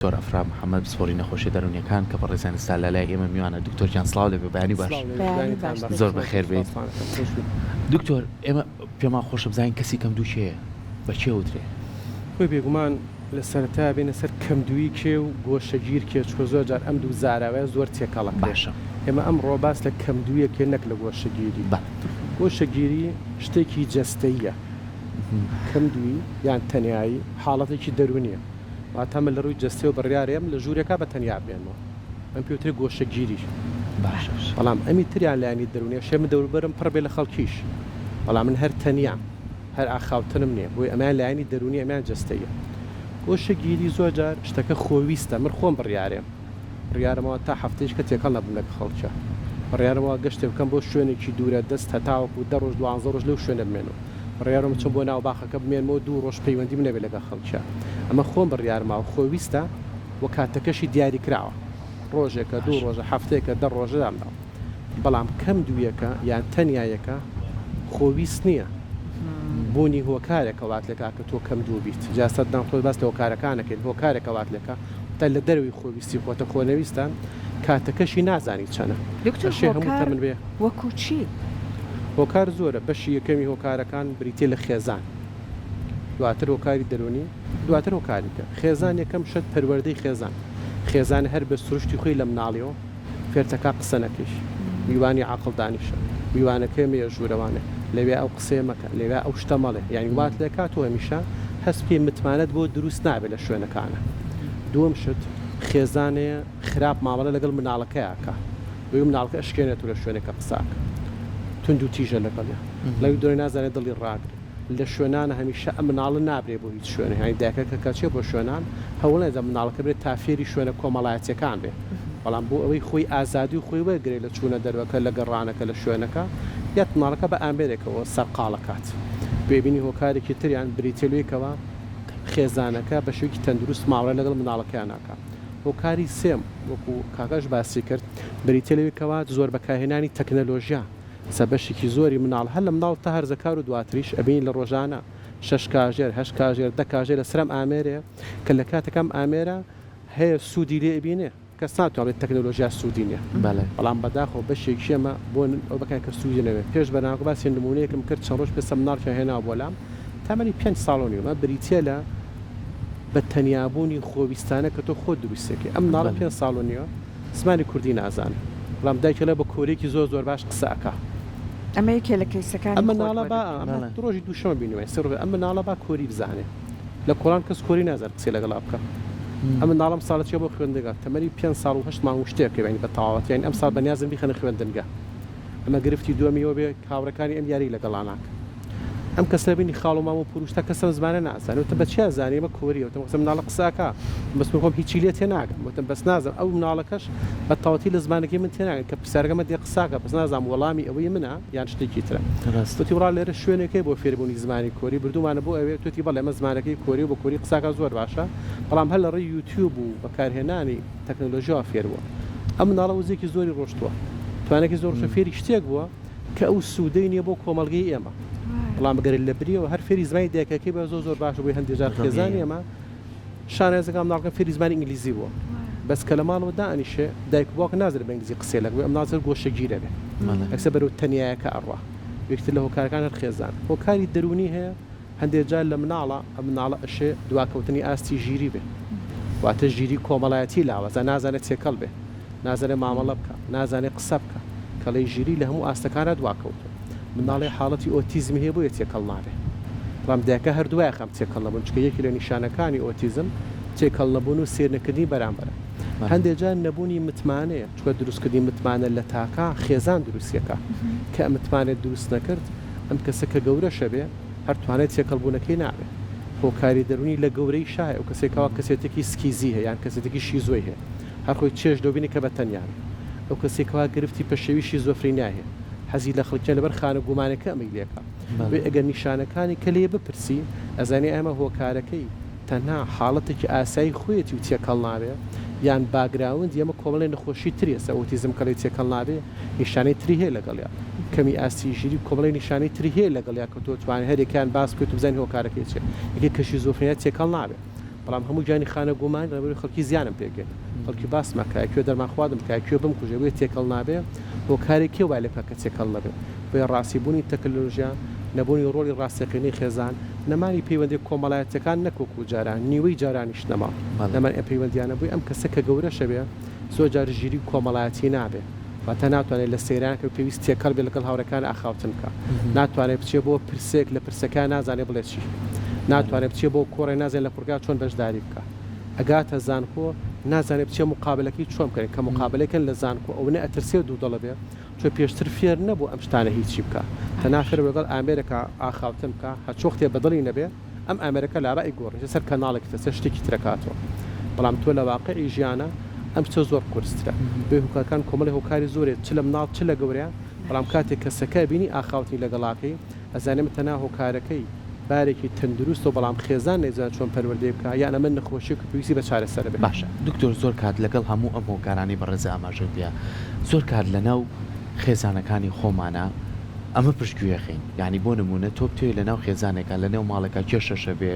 دکتۆر ئەفرا محەمەد پسپۆری نەخۆشیە دەرونیەکان کە بەڕێزیان ئیستا لە لای ئێمە میوانە دکتۆر گیان سڵاو لێبێ بەیانی باش بەیانی باش زۆر بەخێر بێیت دکتۆر ئێمە پێمان خۆشە بزانین کەسی کەمدوو کێیە بە کێ وترێ؟ خۆی بێگومان لە سەرەتایا بێینە سەر کەمدوویی کێ و گۆشەگیر کێ چونکە زۆر جار ئەم دوو زاراوەیە زۆر تێکەڵەکرێ باشە. ئێمە ئەمڕۆ باس لە کەمدوویەکەین نەک لە گۆشەگیری بەڵێ. گۆشەگیری شتێکی جەستەییە کەمدوویی یان تەنیایی حاڵەتێکی دەروونیە واتە من لە ڕووی جەستەیەوە بڕیارەیەم لە ژوورێکا بە تەنیا بمێنمەوە. ئەم پێ وترێ گۆشەگیری. باشە. بەڵام ئەمی تریان لایەنی دەروونیە شێ من دەوروبەرم پڕ بێ لە خەڵکیش بەڵام من هەر تەنیام هەر ئاخاوتنم نیە بۆیە ئەمەیان لایەنی دەروونی ئەمیان جەستەییە. گۆشەگیری زۆر جار شتەکە خۆویستە من خۆم بڕیارێم بڕیارمەوە تا هەفتەیش کە تێکەڵ نەبم لەگە خەڵکیا بڕیارمەوە گەشتێ بکەم بۆ شوێنێکی دوورە دەست هەتاوەکو دە ڕۆژ دوانزە ڕۆژ لەو شوێنە بمێنم بڕیارم بچم بۆ ناو باخەکە بمێنمەوە دوو ڕۆژ پەیوەندیم نەبێ لەگەڵ خەڵکیا ئەمە خۆم بڕیارماوە خۆویستە و کاتەکەشی دیاری کراوە ڕۆژێکە دوو ڕۆژە هەفتەیەکە دە ڕۆژە دامناوە بەڵام کەم دوویەکە یان تەنیایەکە خۆویست نییە بوونی هۆکارێکە وات لێکا کە تۆ کەم دوو بیت جا سەدام خۆت باس لە هۆکارەکانەکەین هۆکارێکە وات لێکا تا لە دەرەوەی خۆویستی خۆتە خۆنەویستە کاتەکەشی نازانی چەنە دکتۆر ئەشێ هەموو هۆکار تەمن بێ. وەکو چی؟ هۆکار زۆرە بەشی یەکەمی هۆکارەکان بریتیە لە خێزان دواتر هۆکاری دەرونی دواتر هۆکاری کە خێزان یەکەم شت پەروەردەی خێزان خێزان هەر بە سروشتی خۆی لە مناڵیەوە فێرتەکا قسە نەکەی میوانی عاقڵ دانیشە میوانەکەی مەیە ژوورەوانێ لەوێ ئەو قسەیە مەکە لەوێ ئەو شتە مەڵێ یانی وات لێکا تۆ هەمیشە هەست بکەی متمانەت بۆ دروست نابێ لە شوێنەکانە دووەم شت خێزانێ خراپ مامەڵە لەگەڵ مناڵەکەیا ئەکا بۆیە مناڵەکە ئەشکێنێتەوە لە شوێنێک کە قسە ئەکا توند و تیژە لەگەڵیا لەوی دۆی نازانێ دڵی ڕاگرێ لە شوێنانە هەمیشە ئەم مناڵە نابرێ بۆ هیچ شوێنێ یانی دایکەکە کە چێ بۆ شوێنان هەوڵ نەدا مناڵەکە برێ تا فێری شوێنە کۆمەڵایەتیەکان بێ بەڵام بۆ ئەوەی خۆی ئازادی و خۆی وەرگرێ لە چوونە دەروەکە لە گەڕانەکە لە شوێنەکە یات مناڵەکە بە ئامێرێکەوە سەرقاڵ ئەکات بێبینی هۆکارێکی تریان بریتیە لەوەی کەوا خێزانەکە بە شێوەیەکی تەندروست مامەڵە لەگەڵ مناڵەکەیان ناکا هۆکاری سێم وەکو کاکەش باسی کرد بریتیە لەوەی کەوا زۆر بەکارهێنانی تەکنەلۆژیا سە بەشێکی زۆری مناڵ هەر لە مناڵ تا هەرزەکار و دواتریش ئەبینی لە ڕۆژانە شەش کاژێر هەشت کاژێر دە کاژێر لەسەر ئەم ئامێرەیە کە لە کاتێک ئەم ئامێرە هەیە سوودی لێ ئەبینێ کەس ناتوانێت بڵێت تەکنەلۆژیا سوودی نیە بەڵام بەداخەوە بەشێکی ئێمە بۆ ئەو بەکار کە سوودی نەبێت پێش بەرنامەکە باسی نموونەیەکم کرد چەند ڕۆژ پێش مناڵێکیان هێناوە بۆ لام تەمەنی پێنج ساڵ و نیوە بریتیە لە بە تەنیابوونی خۆویستانە کە تۆ خۆت دروستیەکەی ئەم مناڵە پێنج ساڵ و نیوە زمانی کوردی نازانێ بەڵام دایکی ئەڵێ بە کۆریەکی زۆر زۆر باش قسە ئەکا. ئەمە یەکێ لە کەیسەکانی ئەم خۆت مناڵە بووە با دکتۆر. ئەمە ڕۆژی دووشەمە بینیومە سێ ڕۆژ ئەم مناڵە با کۆری بزانێ لە کۆڵان کەس کۆری نازانێ قسەی لەگەڵا بکا ئەم مناڵە ئەم ساڵە چیە بۆ خوێندنگا تەمەنی پێنج ساڵ و هەشت مانگ و شتێکە یانی بە تەواوەتی یانی ئەم ساڵ بەنیازن بیخەنە خوێندنگا ئەمە گرفتی دووەمی ئەوە بێ هاوڕێکانی ئەم یاری لەگەڵا ناکەن. ئەم کەسە بینی خاڵ و مام و پور و شتا کەس ئەم زمانە نازانێ وتم بە چیا زانی ئەمە کۆریە وتم قسە مناڵە قسە ئەکا بەس من خۆم هیچی لێ تێناگەم وتم بەس نازم ئەو مناڵەکەش بە تەواوەتی لە زمانەکەی من تێناگەن کە پرسیارەکەمە دێ قسە ئەکا بەس نازانم وەڵامی ئەوەی منە یان شتێکی ترە ڕاستە. وتی وەڵا لێرە شوێنێک هەیە بۆ فێربوونی زمانی کۆری بردوومانە بۆ ئەوێ وتی بەڵێ ئەمە زمانەکەی کۆری و بە کۆری قسە ئەکا زۆر باشە بەڵام هەر لە ڕێی یوتیوب و بەکارهێنانی تەکنەلۆژیاوە فێر بووە ئەم مناڵە وزەیەکی زۆری ڕۆشتووە توانێکی زۆر ڕۆشتووە فێری شتێک بووە کە ئەو سوودەی نیە بۆ کۆمەڵگەی ئێمە بەڵام گەر لە بریەوە هەر فێری زمانی دایکەکەی بە زۆر زۆر باشە بۆی هەندێک جار خێزانی ئێمە شانازەکە مناڵەکە فێری زمانی ئینگلیزی بووە بەس کە لە ماڵەوە دانیشێ دایک و باوک نازرێت بە ئینگلیزی قسەی لەگەڵ ئەم نازر گۆشەگیرە بێ ئەکسە بەرەو تەنیایەکە ئەڕوا یەکتر لە هۆکارەکان هەر خێزان هۆکاری دەروونی هەیە هەندێک جار لە مناڵە ئەم مناڵە ئەشێ دواکەوتنی ئاستی ژیری بێ واتە ژیری کۆمەڵایەتی لاوازە نازانێت تێکەڵ بێ نازانێ مامەڵە بکا نازانێ قسە بکا کەڵێی ژیری لە هەموو ئاستەکانا دواکەوتوە منداڵێ حاڵەتی ئۆتیزمی هەیە بۆیە تێکەڵ نابێ بەڵام دایکە هەر دوای خەم تێکەڵ نەبوون چونکە یەکێ لە نیشانەکانی ئۆتیزم تێکەڵ نەبوون و سێر نەکردنی بەرامبەرە هەندێ جار نەبوونی متمانەیە چونکە دروستکردنی متمانە لە تاکا خێزان دروستیەکا کە متمانەت دروست نەکرد ئەم کەسە کە گەورەشە بێ هەر توانای تێکەڵ بوونەکەی نابێ هۆکاری دەروونی لە گەورەیشا هەیە ئەو کەسەی کەوا کەسێتێکی سکیزی هەیە یان کەسێتێکی شیزۆی هەیە هەر خۆی چێژ دەبینێ کە بە تەنیا بێ. ئەو کەسەی کەوا گرفتی پەشێوی شیزۆفرینیای هەیە، حەزی لە خەڵکیە لەبەر خانە گومانەکە ئەمەی لێکا. بۆیە ئەگەر نیشانەکانی کە لێ بپرسی، ئەزانی ئەمە هۆکارەکەی تەنها حاڵەتێکی ئاسایی خۆیەتی و تێکەڵ نابێ، یان باکگراوندی ئەمە کۆمەڵێ نەخۆشی تری ئێستا ئۆتیزم کە ڵێی تێکەڵ نابێ نیشانەی تری هەیە لەگەڵیا. کەمی ئاستی ژیری و کۆمەڵێ نیشانەی تری هەیە لەگەڵیا کە تۆ توانی هەریەکەیان باس بکەیت و بزانی هۆکارەکەی چیە. یەکێک کە شیزۆفرینیا تێکەڵ نابێ. بەڵام هەموو گیانی خانە گومان لەبەر خەڵکی زیانم پێ گەیت خەڵکی باسم ئەکا کوێ دەرمان خواردم بکا کوێ بمکوژێ بۆیە تێکەڵ نابێ هۆکارێک کێ وای لێ بکا کە تێکەڵ نەبێ بۆیە ڕاستی بوونی تەکەلۆژیا نەبوونی ڕۆڵی ڕاستەقینەی خێزان نەمانی پەیوەندیە کۆمەڵایەتیەکان نەک وەکو جاران نیوەی جارانیش نەما نەمان ئەم پەیوەندیانە بۆیە ئەم کەسە کە گەورەشە بێ زۆر جار ژیری کۆمەڵایەتی نابێ واتە ناتوانێت لە سەیرانەکە پێویست تێکەڵ بێت لەگەڵ هاوڕێکان ئاخاوتن بکا ناتوانێت بچێ بۆ پرسێک لە پرسەکە نازانێ بڵێ چی ناتوانێت بچێ بۆ کۆڕێ نازانێ لە کوڕگا چۆن بەشداری بکا ئەگاتە زانکۆ نازانێ بچێ مقابەلەکەی چۆن بکەن کە مقابەلەی کەن لە زانکۆ ئەونە ئەترسێ و دوودڵە بێ چۆ پێشتر فێر نەبوو ئەم شتانە هیچی بکا تەنها فێر بوو لەگەڵ ئامێرێکا ئاخاوتن بکا هەرچ وەختێ بەدڵی نەبێ ئەم ئامێرەکە لابا ئەیگۆڕێتە سەر کەناڵێکی تر سەر شتێکی تر ئەکاتەوە بەڵام تۆ لە واقعی ژیانا ئەم شتە زۆر قورسترە بۆیە هۆکارکان کۆمەڵی هۆکاری زۆرێ چ لە مناڵ چ لە گەورەیان بەڵام کاتێک کەسەکە ئەبینی ئاخاوتنی لەگەڵاکەی ئەزانێ من تەنها هۆکارەکەی بارێکی تەندروستە و بەڵام خێزان نەیزانێت چۆن پەروەردەی بکا یان ئەمە نەخۆشیەک و پێویستی بە چارەسەرە بێ. باشە دکتۆر زۆر کات لەگەڵ هەموو ئەم هۆکارانەی بەڕێزت ئاماژەت پێیا زۆر کات لەناو خێزانەکانی خۆمانا ئەمە پشتگوێ خەین یانی بۆ نموونە تۆ بتەوێ لەناو خێزانێکا لەنێو ماڵێکا کێشەش هەبێ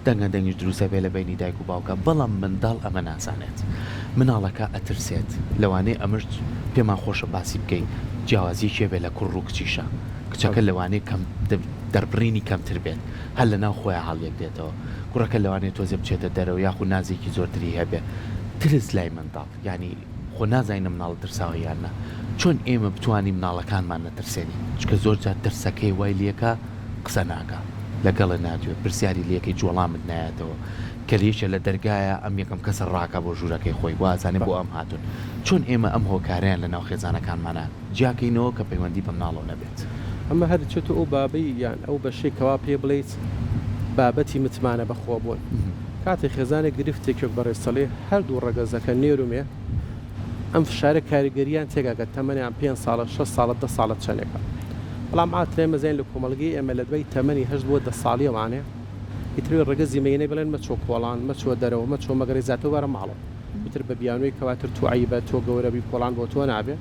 دەنگە دەنگیش دروست ئەبێ لە بەینی دایک و باوکا بەڵام منداڵ ئەمە نازانێت مناڵەکە ئەترسێت لەوانەیە ئەمەش پێمان خۆشە باسی بکەی جیاوازیەکی هەبێ لە کوڕ و کچیشا کچەکە لەوانەیە کەم دەربڕینی کەمتر بێت هەر لەناو خۆیا هەڵیەک دێتەوە کوڕەکە لەوانەیە تۆزێ بچێتە دەرەوە یاخود نازێکی زۆرتری هەبێ ترس لای منداڵ یانی خۆ نازانین ئەم مناڵە ترساوە یان نا چۆن ئێمە بتوانین مناڵەکانمان نەترسێنین چونکە زۆر جار ترسەکەی وای لێکا قسە ناکا لەگەڵت نادوێ پرسیاری لێکەی جوەڵامت نایەتەوە کە یەکێ لە دەرگایە ئەم یەکەم کەسە ڕاکا بۆ ژوورەکەی خۆی وازانێ بۆ ئەم هاتوون چۆن ئێمە ئەم هۆکارەیان لەناو خێزانەکانمانا جیاکەینەوە کە پەیوەندی بە مناڵەوە نەبێت. ئەمە هەر دەچێتە ئەو بابەی یان ئەو بەشەی کەوا پێی بڵێیت بابەتی متمانە بەخۆبوون. کاتێ خێزانێک گرفتێکی وەک بەڕێز دەڵێ هەردوو ڕەگەزەکە نێر و مێ ئەم فشارە کاریگەرییان تێکا کە تەمەنیان پێنج ساڵە، شەش ساڵە، دە ساڵە چەندێکە. بەڵام عادەتەن ئێمە زانین لە کۆمەڵگەی ئێمە لە دوای تەمەنی هەشت بۆ دە ساڵیەوانێ ئیتر ڕەگەزی مێینە بڵێن مەچۆ کۆڵان، مەچۆ دەرەوە، مەچۆ مەگەرێ زیاتر وەرە ماڵەوە. ئیتر بە بیانووی کەوا تر تۆ عەیبە، تۆ گەورە بووی کۆڵان بۆ تۆ نابێ.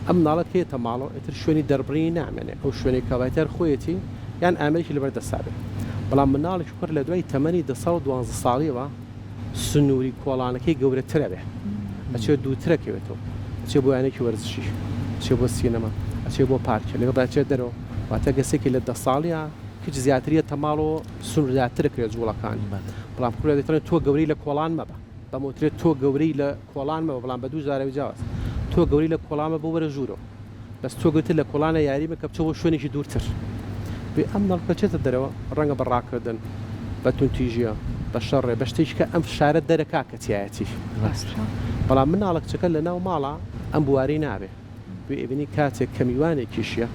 ئەم مناڵە کە یەتە ماڵەوە ئیتر شوێنی دەربڕینی نامێنێ، ئەو شوێنەی کەوا ئیتر خۆیەتی یان ئامێرێکی لەبەر دەستا بێ. بەڵام مناڵێکی کوڕ لە دوای تەمەنی دە ساڵ و دوانزە ساڵیەوە سنووری کۆڵانەکەی گەورەتر ئەبێ، ئەچێ دوورتر ئەکەوێتەوە، ئەچێ بۆ یانەیەکی وەرزشی، ئەچێ بۆ سینەما، ئەچێ بۆ پارکێ، لەگەڵدا ئەچێ دەرەوە. واتە کەسێکی لە دە ساڵیا کچ زیاتر یەتە ماڵەوە سنووردارتر ئەکرێ جووڵەکانی. بەڵام کوڕ دەتڵێن تۆ گەورەی لە کۆڵان مەبە. بەم وترێت تۆ گەورەی لە کۆڵان مەبە بەڵام بە دوو زاراوی جیاواز تۆ گەورەی لە کۆڵان مەبە وەرە ژوورەوە بەس تۆ گەورەتر لە کۆڵانە یاری مەکە بچۆ بۆ شوێنێکی دوورتر بێ ئەم مناڵ کە چێتە دەرەوە ڕەنگە بە ڕاکردن بە توندتیژیە بە شەڕێ بە شتێکی کە ئەم فشارە دەرەکا کە تیایەتی بەڵام مناڵە کچەکە لە ناو ماڵا ئەم بوارەی نابێ. بێ ئەبینی کاتێک کە میوانێکیشیە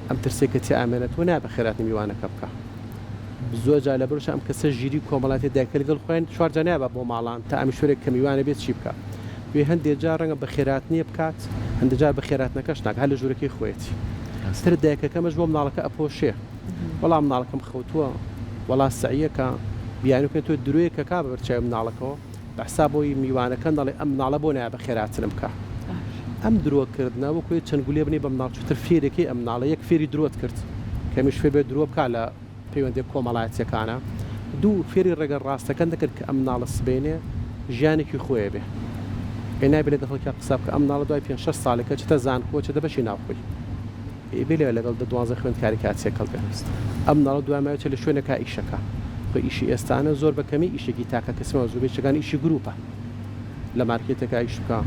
ئەم ترسەی کە تیا ئەمێنێتەوە نابێ خێراتنی میوانەکە بکا زۆر جار لەبەرشە ئەم کەسە ژیری کۆمەڵاتی دایکە لەگەڵ خۆیان چوار جار نابا بۆ ماڵان تا ئەمی شۆرێک کە میوانە بێت چی بکا بێ هەندێ جار ڕەنگە بە خێراتنیە بکات هەندێ جار بە خێراتنەکەش ناکا هەر لە ژوورەکەی خۆیەتی تر دایکەکەمەش بۆ مناڵەکە ئەپۆشێ وەڵا مناڵەکەم خەوتووە وەڵا سەعیەکە بیانوکە تۆ درۆیەکە کا بە بەرچاوی مناڵەکەوە بە حساب بۆی میوانەکە نەڵێ ئەم مناڵە بۆ نایە بەخێراتنم بکا ئەم درۆ کردنە وەکو یە چەند گولێ بنێی بە مناڵ چوتر فێرەکەی ئەم مناڵە یەک فێری درۆت کرد کەمیش فێر بێ درۆ بکا لە پەیوەندیە کۆمەڵایەتیەکانا دوو فێری ڕێگە ڕاستەکەن دەکرد کە ئەم مناڵە سبەینێ ژیانێکی خۆیە بێ ئێ نابێ لەگەڵ خەڵکیا قسە بکا ئەم مناڵە دوای پێنج شەش ساڵێکە چێتە زانکۆ چێتە بەشی ناوخۆی ئێ بێ لەوێ لەگەڵ دە دوانزە خوێندکاری کا تێکەڵ بێ ئەم مناڵە دوای ماوێ چێ لە شوێنێکا ئیشەکا خۆ ئیشی ئێستانە زۆر بە کەمی ئیشێکی تاکە کەسی ماوە زۆربەی ئیشەکان ئیشی گروپە لە مارکێتێکا ئیش بکا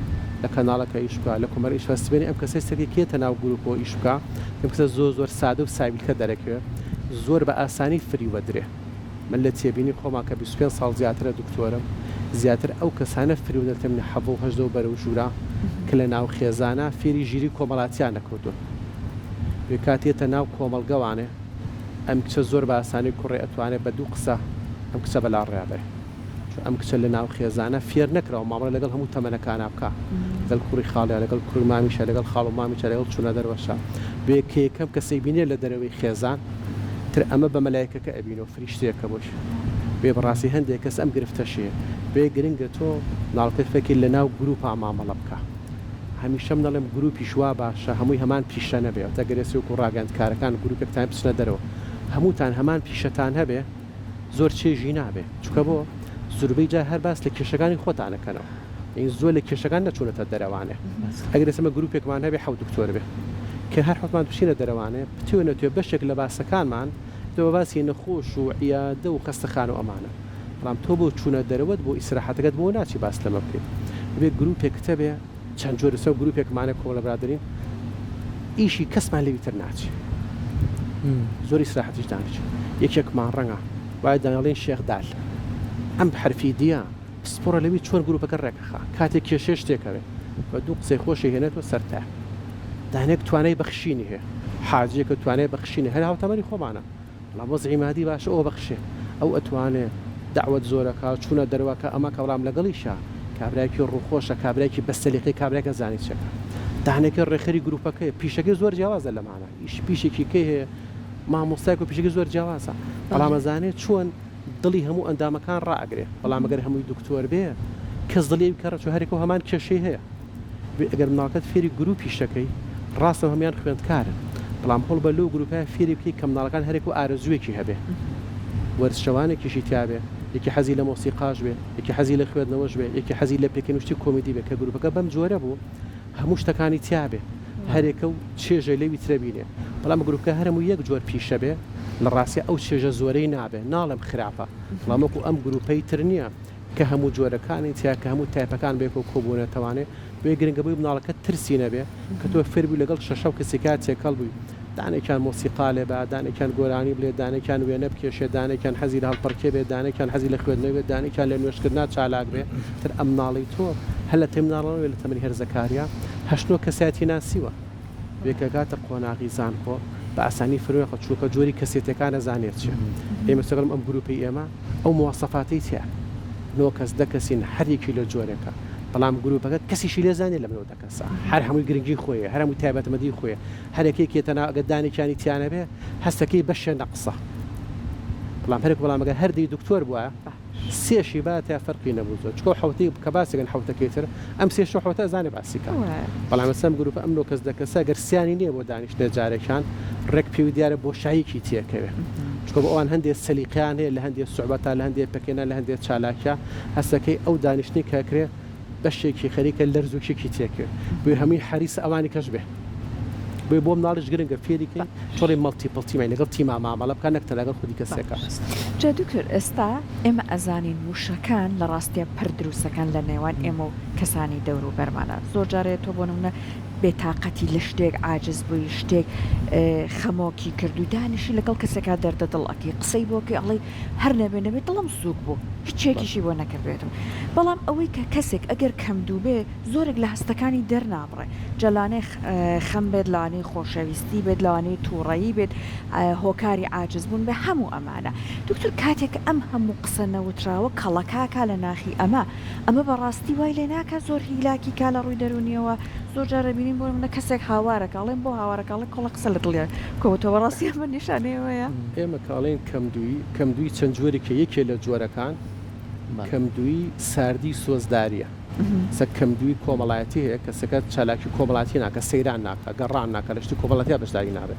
لە کەناڵێکا ئیش بکا لە کۆمەرە ئیش بکا سبەینێ ئەم کەسەی سەرکەی کێتە ناو گروپەوە ئیش بکا ئەم کەسە زۆر زۆر سادە و ساویلکە دەرەکەوێ زۆر بە ئاسانی فریوەدرێ من لە تێبینی خۆما کە 25 ساڵ زیاترە دکتۆرم زیاتر ئەو کەسانە فریودەن تەمەنی حەڤە و هەژدە و بەرەو ژوورا کە لە ناو خێزانا فێری ژیری کۆمەڵاتیان نەکردوون وێ کات یەتە ناو کۆمەڵگەوانێ ئەم کچە زۆر بە ئاسانی کوڕێ ئەتوانێ بە دوو قسە ئەم کچە بە لاڕێیا بەرێ چون ئەم کچە لە ناو خێزانا فێر نەکراوە مامەڵە لەگەڵ هەموو تەمەنەکانا بکا لەگەڵ کوڕی خاڵیا لەگەڵ کوڕی مامیشا لەگەڵ خاڵ و مامیشا لەگەڵ چوونە دەرەوەشا بێ کە یەکەم کەس ئەیبینێ لە دەرەوەی خێزان تر ئەمە بە مەلایکەکە ئەبینەوە فریشتەیەکە بۆی بێ بەڕاستی هەندێک کەس ئەم گرفتەش هەیە بێ گرنگە تۆ مناڵەکەت فێرکەی لە ناو گروپا مامەڵە بکا هەمیشەم نەڵێم گروپیش وا باشە هەمووی هەمان پیشە نەبێ واتە گەر ئێستا وەکو ڕاگەیاندکارەکان گروپێکتان بچنە دەرەوە هەمووتان هەمان پیشەتان هەبێ زۆر چێژی نابێ چونکە بۆ؟ زوربەی جار هەر باس لە کێشەکانی خۆتان ئەکەنەوە یانی زۆر لە کێشەکان نەچوونەتە دەرەوانێ ئەگەر ئێستا ئێمە گروپێکمان هەبێ حەوت دکتۆر بێ کە هەر حەوتمان بچینە دەرەوانێ بتوێ نەتوێ بەشێک لە باسەکانمان تۆ بە باسی نەخۆش و عیادە و خەستەخانە و ئەمانە بەڵام تۆ بۆ چوونە دەرەوەت بۆ ئیسراحەتەکەت بۆ ناچی باس لەمە بکەیت دەبێ گروپێکت هەبێ چەند جۆرە سەو گروپێکمانە کۆمەڵە برادەرین ئیشی کەسمان لەوی تر ناچێ زۆر ئیسراحەتیش دانیشین یەکێکمان ڕەنگە وایە دانەڵێن شێخ دال ئەم حرفی دیە پسپۆڕە لەوی چۆن گروپەکە ڕێکەخا کاتێک کێشەیە شتێک هەبێ بە دوو قسەی خۆشی هێنێتەوە سەر تا دانێک توانای بەخشینی هەیە حاجیەکە توانای بەخشینی هەر هاوتەمەنی خۆمانە بەڵام وەزعی مادی باشە ئەوە بەخشێ ئەو ئەتوانێ دەعوەت زۆرەکا چونە دەرەوەکە ئەمەکە بەڵام لەگەڵیشا کابرایەکی ڕووخۆشە کابرایەکی بەسەلیقەی کابرایەکە زانی چەکە دانێکە ڕێکخەری گروپەکەیە پیشەکەی زۆر جیاوازە لەمانە ئیش پیشێکی کەی هەیە مامۆستایەک و پیشەکەی زۆر جیاوازە بەڵام ئەزانێ چۆن دڵی هەموو ئەندامەکان ڕائەگرێ بەڵام ئەگەر هەمووی دکتۆر بێ کەس دڵی ئەوی کەڕە چۆ هەرێکەو هەمان کێشەی هەیە بێ ئەگەر مناڵەکەت فێری گروپیش دەکەی ڕاستە هەموان خوێندکارن بەڵام هەوڵبە لەو گروپە فێری بکەی کە مناڵەکان هەرێک و ئارەزوویەکی هەبێ وەرزشەوانێکیشی تیابێ یەکی حەزی لە مۆسیقاش بێ یەکی حەزی لە خوێندنەوەش بێ یەکی حەزی لە پێکەنین و شتی کۆمیدی بێ کە گروپەکە بەم جۆرە بوو هەموو شتەکانی تیابێ هەرێکە و چێژێ لەوی ترە بینێ بەڵام گروپەکە هەر هەموو یەک جۆر پیشە بێ لە ڕاستیا ئەو چێژە زۆرەی نابێ ناڵێم خراپە بەڵام وەکو ئەم گروپەی تر نییە کە هەموو جۆرەکانی تیا کە هەموو تایپەکان بەیەکەوە کۆبوونەتەوانێ بۆیە گرنگە بۆی مناڵەکەت ترسی نەبێ کە تۆ فێر بووی لەگەڵ شەشە و کەسێکا تێکەڵ بووی دانێکیان مۆسیقا لێ با دانێکیان گۆرانی بڵێ دانێکیان وێنە بکێشێ دانێکیان حەزی لە هەڵپەڕکێ بێ دانێکیان حەزی لە خوێندنەوە بێ دانێکیان لە نوێژکردنا چالاک بێ تر ئەم مناڵەی تۆ هەر لە تەمەنی مناڵانەوە بێ لە تەمەنی هەرزەکاریا هەشت نۆ کەسایەتی ناسیوە بێ کە گاتە قۆناغی زانکۆ بە ئاسانی فرۆخە چونکە جۆری کەسێتیەکان ئەزانێ چیە ئێمە سەگەڵم ئەم گروپەی ئێمە ئەو مواسەفاتەی تیایە نۆ کەس دە کەسین هەر یەکی لە جۆرێکە بەڵام گروپەکە کەسیشی لێ زانیە لەم نۆ دە کەسە هەر هەمووی گرنگی خۆیە هەر هەمووی تایبەتمەندی خۆیە هەر یەکێکی تەنها ئەگەر دانێکیانی تیا نەبێ هەستەکەی بەشێ نەقسە بەڵام هەرێک بەڵام ئەگەر هەر دەی دکتۆر بوایە سێشی باتە فەرقی نەبوو زۆر چکۆ حەوتەی کە باسێکن حەوتەکەی تر ئەم سێ شەو حەوتە ئەزانێ باسی کا بەڵام ئێستا ئەم گروپە ئەم نۆ کەس دە کەسە گەر سیانی نییە بۆ دانیشتنێ جارێکیان ڕێک پێوی دیارە بۆشاییکی تێکەوێ چکۆ بۆ ئەوان هەندێ سەلیقەیان هەیە لە هەندێ سوعبەتا لە هەندێ پەکێنە لە هەندێ چالاکیا هەستەکەی ئەو دانیشتنی کە ئەکرێ بەشێکی خەریکە لەرزوکێکی تێکەوێ بۆیە هەمووی حەریسە ئەوانی کەش بێ بۆیە بۆ مناڵیش گرنگە فێری کەی چۆڵی multiple team ی لەگەڵ تیما مامەڵە بکا نەک تەنها لەگەڵ خودی کەسێکا. جا دکتۆر ئێستا ئێمە ئەزانین وشەکان لە ڕاستیا پرد دروستەکەن لە نێوان ئێمە و کەسانی دەور و بەرمانا زۆر جارێ تۆ بۆ نمونە بێتاقەتی لە شتێک عاجز بووی شتێک خەمۆکی کردووی دانیشی لەگەڵ کەسێکا دەردە دڵ ئەکەی قسەی بۆ کەی ئەڵێی هەر نەبێ نەبێ دڵم سووک بوو هیچێکیشی بۆ نەکردبێتم بەڵام ئەوەی کە کەسێک ئەگەر کەمدوو بێ زۆرێک لە هەستەکانی دەرنابڕێ جا لەوانەیە خەم بێت لەوانەیە خۆشەویستی بێت لەوانەیە توڕەیی بێت هۆکاری عاجز بوون بێت هەموو ئەمانە دکتۆر کاتێک ئەم هەموو قسە نەوتراوە کەڵەکاکا لە ناخی ئەمە ئەمە بەڕاستی وای لێ ناکا زۆر هیلاکی کا لە ڕووی دەروونیەوە زۆر جار ئەبینین بۆ نمونە کەسێک هاوارەکا ئەڵێن بۆ هاوارەکا ئەڵێ کۆڵە قسە لە دڵیا کۆبۆتەوە بەڕاستی ئەمە نیشانەی ئەوەیە. ئێمە کە ئەڵێین کەمدوویی، کەمدوویی چەند جۆرێکە یەکێ لە جۆرەکان کەمدوویی ساردی سۆزداریە. سە کەمدووی کۆمەڵایەتی هەیە کەسەکە چالاکی کۆمەڵاتی ناکە سەیران ناکا گەڕان ناکا لە شتی کۆمەڵاتیا بەشداری نابێ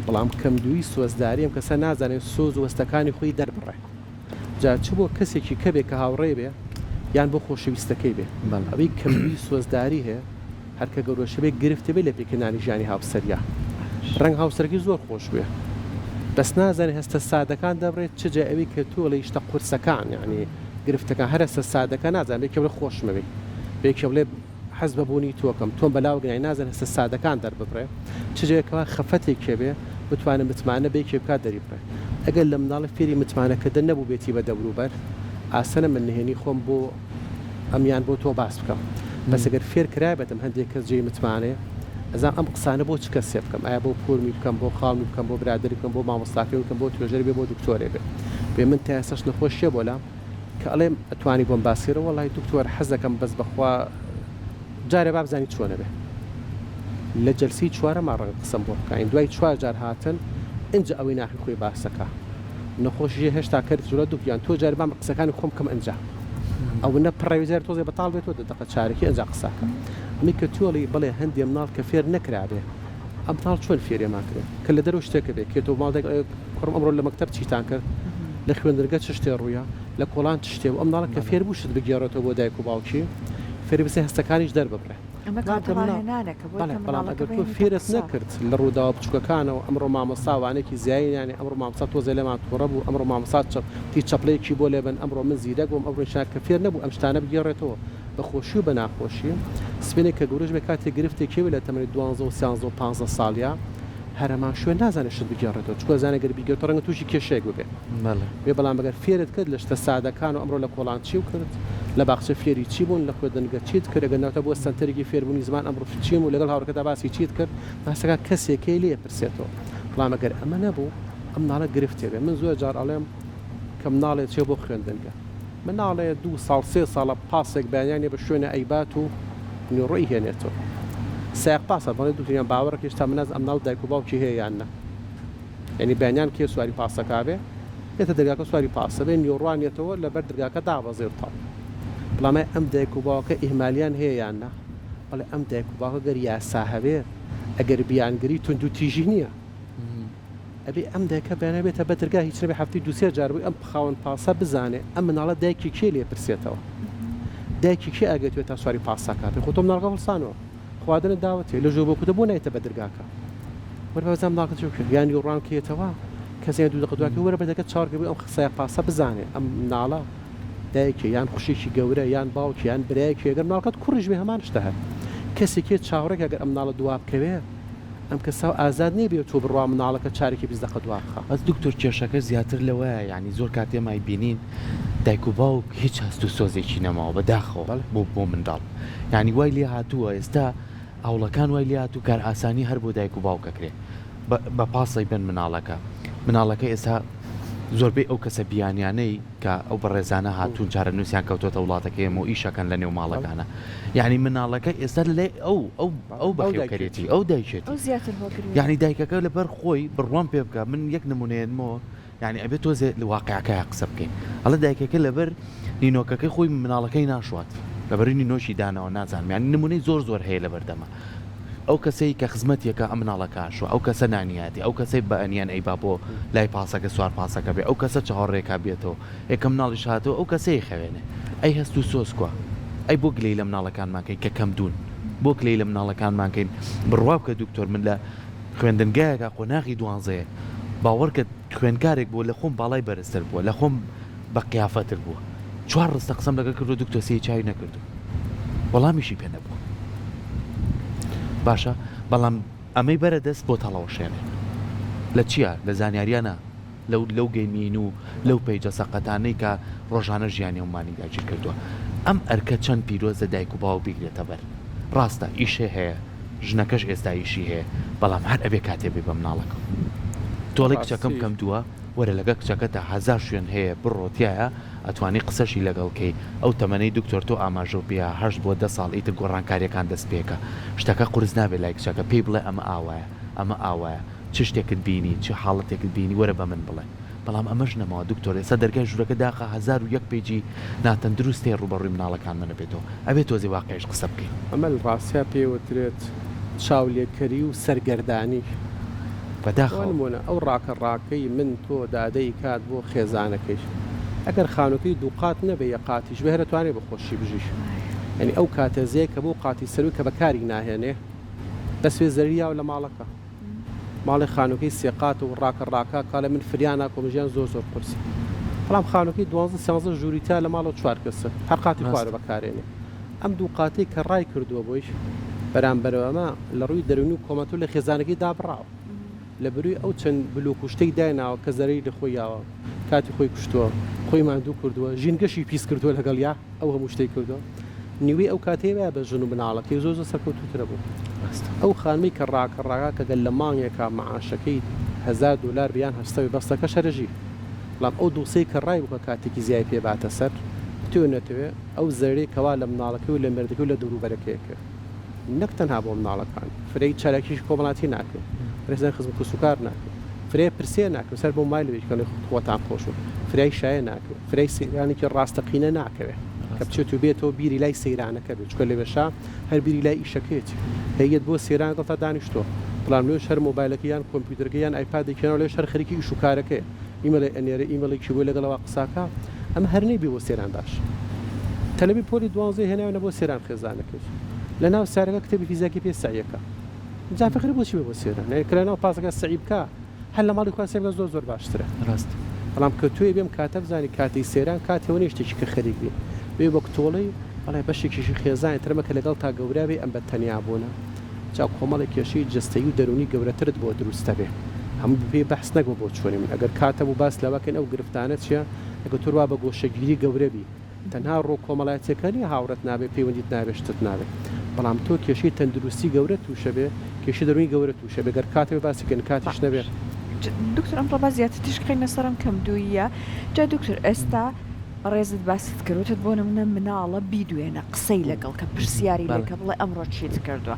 بەڵام کەمدووی سۆزداری ئەم کەسە نازانێ سۆز و هەستەکانی خۆی دەربڕێ جا چ بۆ کەسێکی کە بێ کە هاوڕێ بێ یان بۆ خۆشەویستەکەی بێ ئەوەی کەمدووی سۆزداری هەیە هەر کە گەورەشە بێ گرفتە بێ لە پێکهێنانی ژیانی هاوسەریا ڕەنگ هاوسەرەکەی زۆر خۆش بوێ بەس نازانێ هەستە سادەکان دەبڕێت چ جای ئەوی کە تۆ ئەڵێی شتە قورسەکان یانی گرفتەکان هەر هەستە سادەکان نازانێ بێ کێ بڵێ خۆشمەوێی بێ کێ بڵێ حەز بە بوونی تۆ کەم تۆم بەلاوە گرانی نازانێ هەستە سادەکان دەرببڕێ چ جای کەوا خەفەتێکێ بێ بتوانێ متمانە بە یەکێ بکات دەریبڕێ ئەگەر لە مناڵی فێری متمانەکردن نەبووبێتی بە دەوروبەر ئاسەنە من نهێنی خۆم بۆ ئەمیان بۆ تۆ باس بکەم بەس گەر فێر کرابێتم هەندێک کەس جێی متمانەیە ئەزانم ئەم قسانە بۆ چ کەسێ بکەم ئایا بۆ پورمی بکەم بۆ خاڵمی بکەم بۆ برادەری بکەم بۆ مامۆستاکەی بکەم بۆ توێژەری بێ بۆ دکتۆرێ بێ بێ من تا ئێستاش نەخۆشیە بۆ لام کە ئەڵێم ئەتوانی بۆم باس کەرە وەڵای دکتۆر حەزەکەم بەس بەخوا جارێ با بزانی چۆنە بێ لە جەلسەی چوارەما ڕەنگە قسەم بۆ بکا یانی دوای چوار جار هاتن ئینجا ئەوەی ناخی خۆی باسەکا نەخۆشی هێشتا کەرت جوڵە دوک گیان تۆ جارێ با من قسەکانی خۆم بکەم ئینجا ئەونە پڕەوی جارێ تۆزێ بەتاڵ بێتەوە دە دەقە چارەکی ئینجا قساکە ئەمەی کە تۆ ئەڵێی بەڵێ هەندێ مناڵ کە فێر نەکرابێ ئەم مناڵ چۆن فێرێ ماکرێ کە لە دەرەوە شتێکە بێ کێ تۆ ماڵ دایک ئەڵێ کوڕم ئەمڕۆ لە مەکتەب چیتان کرد لە خوێندنگە چ شتێ ڕوویا؟ لە کۆڵان چ شتێ بوو ئەم مناڵە کە فێر بوو شت بگێڕێتەوە بۆ دایک و باوکی فێر بێ هەستەکانیش دەرببڕێ. ئەمە کاتە ڕاهێنانێکە بۆی بەڵێ کە بەڵام منداڵەکە ئەگەر تۆ بهێنیتە فێرت قسە. نەکرد لە ڕووداوە بچووکەکانەوە ئەمڕۆ مامۆستا وانەیەکی زیایی نانێ ئەمڕۆ مامۆستا تۆزێ لێمان تووڕە بوو ئەمڕۆ مامۆستا چەپ تی چەپڵەیەکی بۆ لێبەن ئەمڕۆ من زیرەک بووم ئەمڕۆ ئیشان کە فێر نەبوو ئەم شتانە بگێڕێتەوە بە خۆشی و بە ناخۆشی سبەینێ کە گەورەش بێ کاتێ گرفتێکی هەبێ لە تەمەنی دوانزە و سیانزە و پانزە ساڵیا هەرەمان شوێن نازانێ شت بگێڕێتەوە چونکە ئەزانێ گەر بیگێڕێتەوە ڕەنگە تووشی کێشەیەک ببێ. بەڵێ. بێ بەڵام ئەگەر فێرت کرد لە شتە سادەکان و ئەمڕۆ لە کۆڵان چیو کرد لە باخچە فێری چی بوون لە خوێندنگە چیت کرد ئەگەر ناوتە بۆ سەنتەرێکی فێربوونی زمان ئەمڕۆ چیم و لەگەڵ هاوڕێکەتا باسی چیت کرد باسەکە کەسێکەی لێ پرسێتەوە بەڵام ئەگەر ئەمە نەبوو ئەم مناڵە گرفتێ بێ من زۆر جار ئەڵێم کە مناڵێ چێ بۆ خوێندنگە مناڵێ دوو ساڵ سێ ساڵە پاسێک بەیانیانێ بە شوێنە ئەیبات و نیوەڕۆ ئەیهێنێتەوە سایەق پاسە بەڵێ دوکتور گیان باوەڕەکە هێشتا من نازانم ئەم مناڵە دایک و باوکی هەیە یان نا. یانی بەیانیان کێ سواری پاسەکە بێ دێتە دەرگاکە سواری پاسە بێ نیوەڕوان یەتەوە لەبەر دەرگاکە دابەزێ و تەواو. بەڵام ئایا ئەم دایک و باوکە ئیهمالیان هەیە یان نا؟ بەڵێ ئەم دایک و باوکە گەر یاسا هەبێ ئەگەر بیانگری توندوتیژی نییە ئەبێ ئەم دایکە بەیانیان بێتە بە دەرگا هیچ نەبێ هەفتەی دوو سێ جار بۆی ئەم خاوەن پاسە بزانێ ئەم مناڵە دایکی کێ لێ پرسێتەوە دایکی کێ ئاگای توێ تا سواری پاسەکە بێ خۆ تۆ مناڵەکە هەڵسانەوە خواردنت داوەتێ لە ژۆ بۆ کوتە بۆ نایتە بە درگاکە وەرە با بزانم مناڵەکە چی بکرد یان یوڕان کێتەوە کەس یان دوو دەقە دواکە وەرە بە دەرگا چاوەڕێ بوو ئەم سایەق پاسە بزانێ ئەم مناڵە دایکێ یان خوشێکی گەورە یان باوکی یان برایەکی ئەگەر مناڵەکەت کوڕیش بێ هەمان شتە هەر کەسێکێ چاوەڕێکە ئەگەر ئەم مناڵە دوا بکەوێ ئەم کەسە ئازاد نیە بێ تۆ بڕوا مناڵەکە چارێکی 20 دەقە دوا بخا. بەس دکتۆر کێشەکە زیاتر لەوەیە یانی زۆر کات ئێمە ئەیبینین دایک و باوک هیچ هەست و سۆزێکی نەماوە بە داخەوە بۆ بۆ منداڵ یانی وای لێ هاتووە ئێستا هەوڵەکان وای لێ هاتوو کارئاسانی هەر بۆ دایک و باوک ئەکرێ بە بە پاسەی بن مناڵەکە مناڵەکە ئێستا زۆربەی ئەو کەسە بیانیانەی کە ئەو بەڕێزانە هاتوون چارەنووسیان کەوتۆتە وڵاتەکەی ئێمە و ئیشەکەن لە نێو ماڵەکانە یعنی مناڵەکە ئێستا لە لای ئەو ئەو ئەو بەخێوکەرێتی ئەو دایکێتی ئەو زیاتر هۆگریە. یعنی دایکەکە لەبەر خۆی بڕوام پێ بکە من یەک نمونەیەنمەوە یانی ئەبێ تۆزێ لە واقیعەکەیا قسە بکەین ئەڵێ دایکەکە لەبەر نینۆکەکەی خۆی مناڵەکەی ناشوات لەبەری نینۆکی دانەوە نازانم یانی نمونەی زۆر زۆر هەیە لەبەردەمە ئەو کەسەی کە خزمەتیەکە ئەم مناڵەکە ئاشوە ئەو کەسە نانیاتی ئەو کەسەی بەئەنیان ئەیبا بۆ لای پاسەکە سوار پاسەکە بێ ئەو کەسە چاوەڕێکا بێتەوە ئێ کە مناڵیش هاتەوە ئەو کەسەی خەوێنێ ئەی هەست و سۆز کوا ئەی بۆ گلەی لە مناڵەکانمان کەین کە کەم دوون بۆ گلەی لە مناڵەکانمان کەین بڕوا بکە دکتۆر من لە خوێندنگایەکا قۆناغی دوانزەیە باوەڕکە خوێندکارێک بووە لە خۆم باڵای بەرزتر بووە لە خۆم بە قیافەتر بووە چوار ڕستە قسەم لەگەڵ کردووە دکتۆر سەیری چاوی نەکردووم وەڵامیشی پێ نەبووە باشە بەڵام ئەمەی بەرە دەست بۆت هەڵەوەشێنێ لە چیا لە زانیاریا نا لەو لەو گەیمین و لەو پەیجە سەقەتانەی کە ڕۆژانە ژیانی هەموومانی داگیر کردووە. ئەم ئەرکە چەند پیرۆزە دایک و باوک بیگرێتە بەر. ڕاستە ئیشێ هەیە، ژنەکەش ئێستا ئیشی هەیە، بەڵام هەر ئەبێ کاتێ بێ بە مناڵەکەوە. تۆ ئەڵێی کچەکەم ڕاستی. کەم دووە، وەرە لەگەڵ کچەکەتا هەزار شوێن هەیە بڕۆ تیایا ئەتوانی قسەشی لەگەڵ کەی، ئەو تەمەنەی دکتۆر تۆ ئاماژەو پێیا هەشت بۆ دە ساڵ ئیتر گۆڕانکاریەکان دەست پێکا. شتەکە قورس نابێ لای کچەکە، پێی بڵێ ئەمە ئاوایە، ئەمە ئاوایە. چ شتێکت بینی چ حاڵەتێکت بینی وەرە بە من بڵێ بەڵام ئەمەش نەماوە دکتۆر ئێستا دەرگای ژوورەکە داخە 1001 پەیجی ناتەندروست هەیە ڕووبەڕووی مناڵەکانمان ئەبێتەوە ئەبێ تۆزێ واقیعیش قسە بکەین. ئەمە لە ڕاستیا پێی وترێت چاولێکەری و سەرگەردانی. بۆ بەداخەوە. نموونە ئەو ڕاکە ڕاکەی من تۆ دادەی کات بۆ خێزانەکەی ئەگەر خانووکەی دووقات نەبێ یەک قاتیش بێ هەر ئەتوانێ بە خۆشی بژی یانی ئەو کاتە زێ کە بۆ قاتی سەرووی کە بەکاری ناهێنێ بەس وێ زەرەری یاوە لە ماڵەکە. ماڵێ خانوەکەی سێ قاتە و ڕاکە ڕاکە کاڵێ من فریا ناکەوم ژیان زۆر زۆر قورسە بەڵام خانوەکەی دوانزە سیانزە ژووری تیا لە ماڵەوە چوار کەسە هەر قاتی خوارە ڕاستە. بەکارێنێ ئەم دوو قاتەی کە ڕای کردووە بۆی بەرامبەرەوە ئەمە لە ڕووی دەروونی و کۆمەڵایەتی لە خێزانەکەی دابڕاوە لە بەرووی ئەو چەند بلۆک و شتەی دایناوە کە زەرەری لە خۆی یاوە کاتی خۆی کوشتووە خۆی ماندوو کردووە ژینگەشی پیس کردووە لەگەڵیا ئەو هەموو شتەی کردووە نیوەی ئەو کاتەی وایە بە ژن و مناڵەکەی زۆر زۆر سەرکەوتووترە بوو. ڕاستە. ئەو خانمەی کە ڕاکە ڕاکا کە گەر لە مانگێکا مەعاشەکەی هەزار دۆلار بێ یان هەشت سەد بێ بەستەکەش هەر ئەژی بەڵام ئەو دووسەی کە ڕای بوو کە کاتێکی زیای پێ باتە سەر بتەوێ نەتەوێ ئەو زەرەرەی کەوا لە مناڵەکەی و لە مێردەکەی و لە دەوروبەرەکەی ئەکەوێ نەک تەنها بۆ مناڵەکان فرەی چالاکیی کۆمەڵاتی ناکرێ فرەی زانی خزم کەسوکار ناکرێ فرەی پرسیە ناکرێ سەر بۆ مایل بێ کە خۆتان خۆش و فرای شایە ناکرێ فرای سەیرانێکی ڕاستەقینە ناکەوێ کە ڕاستە. بچێت و بێتەوە بیری لای سەیرانەکە بێ چونکە لەوێشا هەر بیری لای ئیشەکەیەتی هەی یەت بۆ سەیران لەگەڵتا دانیشتووە بەڵام لەوێش هەر مۆبایلەکەی یان کۆمپیوتەرەکەی یان ئایپادێکی هێناوە لەوێش هەر خەریکی ئیش و کارەکەیە ئیمەڵێ ئەنێرێ ئیمەڵێکی بۆی لەگەڵ ئەوا قساکا. ئەمە هەر نەیبی بۆ سەیران باش تەلەبی پۆلی دوانزەی هێناوێنە بۆ سەیران خێزانەکەی لە ناو سارەکە کتێبی فیزیاکی پێ سەعیەکە جا فەقیر بۆچی بێ بۆ سەیران یانی کە لە ناو پاسەکە سەعی بکا هەر لە ماڵی خۆیان سەعی بکا زۆر زۆر باشترە ڕاست. بەڵام کە تۆی بێم کاتە بزانی کاتی سەیران کاتی ئەوە نیە شتێکی کە خەریک بی بێ وەک تۆڵەی بەڵێ بەشێکیشی خێزانی ترمە کە لەگەڵ تا گەورە بێ ئەم بە تەنیا بوونە جا کۆمەڵێک کێشەی جەستەیی و دەروونی گەورەترت بۆ دروست دەبێ. هەموو بەپێی بەحس نەک بە بۆچوونی من. ئەگەر کات هەبوو باس لەوە کەین ئەو گرفتانە چیە، ئەگەر تۆ وا بە گۆشەگیری گەورە بی، تەنها ڕووە کۆمەڵایەتیەکە نیە هاوڕێت نابێ، پەیوەندیت نابێ، شتت نابێ. بەڵام تۆ کێشەی تەندروستی گەورەت تووشە بێ، کێشەی دەروونی گەورەت تووشە بێ. گەر کات هەبێ باسی کەین، کاتیش نەبێ. باش دکتۆر ئەمڕۆ با زیاتر تیشک خەینە سەر ئەم کەمدووییە. جا دکتۆر ئێستا بەڕێزت باست کرد وتت بۆ نمونە مناڵە بیدوێنە قسەی لەگەڵ کە پرسیاری لێکە بڵێ ئەمڕۆ چیت کردووە